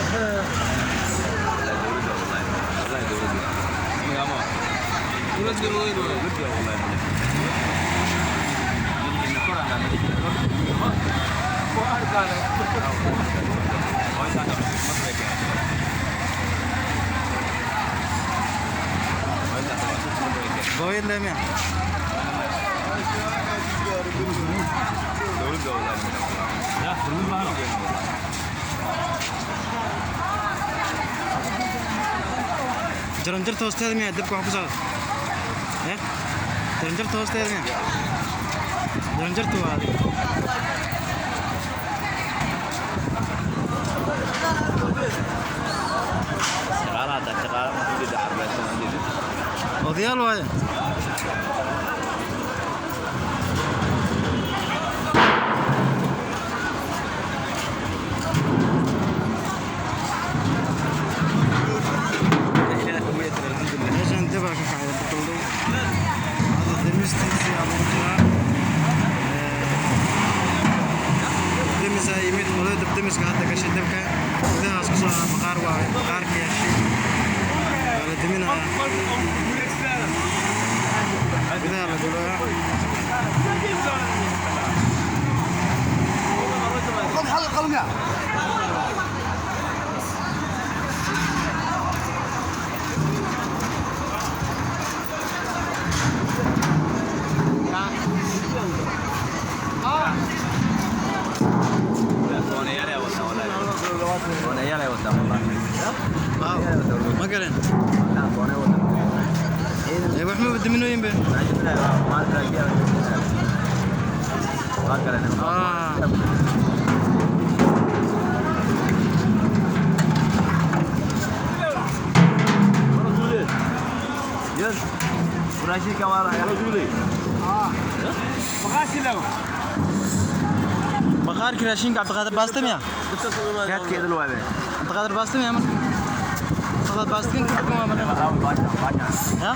والله dowladda magaamo Dowladda weyn waaye. Dowladda wallahi madaxiina kor aan madaxiina kor. Waa arkaale. Booyad le miya? Dowladda wallahi. Ya, dowlad maaha. Jaranjarta hoosteeda miya dabka wax ku socda? Ya, jaranjarta hoosteeda miya? Jaranjarta waa adiga. Shaqaalaha hataa shaqaala ujeeda xarbeysan ujeeda. Odayaal waaye. Meeshaan dabaa ka kacay boqol dhow. Hadda demistiisii aa lagu jiraa. Demisaa yimid, qolada dabdemiska hadda gashay dabka. Gudahaas ku soo maqaar waaye, maqaarka yeeshay. Waa la deminayaa. Gudaha la gulayaa. Oonayaalay wataan wallahi. Oonayaalay wataan wallahi. Ma galeen? Oonay wataan. Ee, wax ma deminooyin be? Waa galeen. Ah. Raashinka waa la duulay. Maqaarkii raashinka Cabdiqaadir Baaste miya? Gaadkeeda waa. Cabdiqaadir Baaste miya marka? Cabdiqaadir Baaste kan ku dhaqan waa marka. Ya?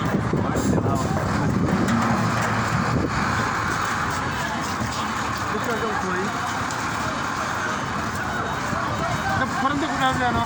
Koronto ku dhaafleeno.